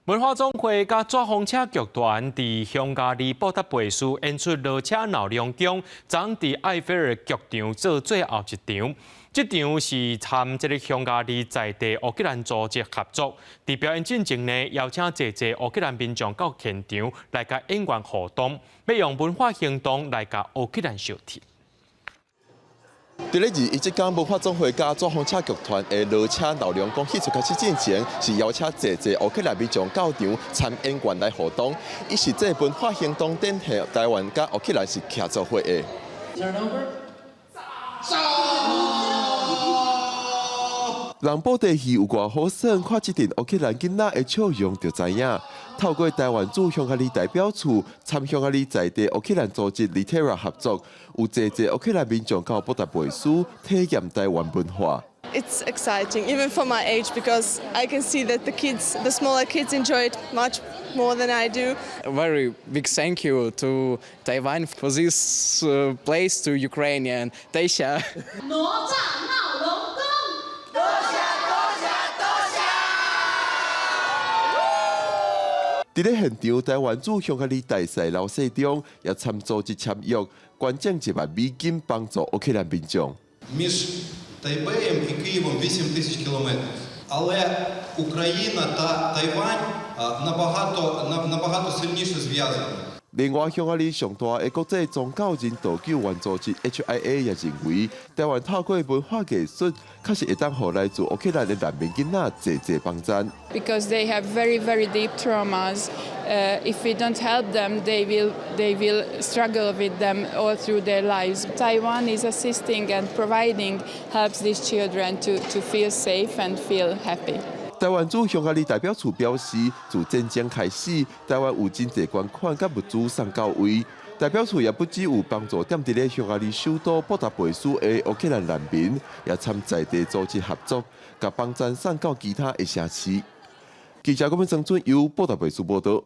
文化總會佮紙風車劇團佇匈牙利布達佩斯演出《哪吒鬧龍宮》，昨佇艾菲爾劇場做最後一場。這場是參這個匈牙利在地烏克蘭組織合作。佇表演進前呢，邀請濟濟烏克蘭民眾到現場來佮演員互動，欲用文化行動來共烏克蘭相挺。佇咧21這工文化總會佮紙風車劇團的哪吒鬧龍宮戲出開始進前，是邀請濟濟烏克蘭民眾到場參演員來互動。伊是這文化行動展現台灣佮烏克蘭是徛做伙的。 Turnover. 人布袋戲有偌好耍，看這陣烏克蘭囡仔的笑容就知影。透過台灣駐匈牙利代表處參匈牙利在地烏克蘭組織 Litera 合作，有濟濟烏克蘭民眾到布達佩斯體驗台灣文化。 It's exciting, even for my age, because I can see that the kids, the smaller kids, enjoy it much more than I do. A very big thank you to Taiwan for this place to Ukrainian. 多謝。哪吒鬧龍宮，多謝多謝多謝。佇咧現場，台灣駐匈牙利大使劉世忠也參組織簽約，捐贈1萬美金幫助烏克蘭民眾。 Між Тайбеєм і Києвом 8 тисяч кілометрів. Але Україна та Тайвань набагато, набагато сильніше зв'язані. 另外，匈牙利上大的國際宗教人道救援組織 HIA 也認為，台灣透過文化藝術，確實會當予來自烏克蘭的難民囡仔濟濟幫贊。 Because they have very, very deep traumas. If we don't help them, they will struggle with them all through their lives. Taiwan is assisting and providing helps these children to feel safe and feel happy. 台灣駐匈牙利代表處表示，自戰爭開始，台灣有真濟捐款佮物資送到位。代表處也不只有幫助踮佇咧匈牙利首都布達佩斯的烏克蘭難民，也參在地組織合作，共幫贊送到其他的城市。記者郭文成準由布達佩斯報道。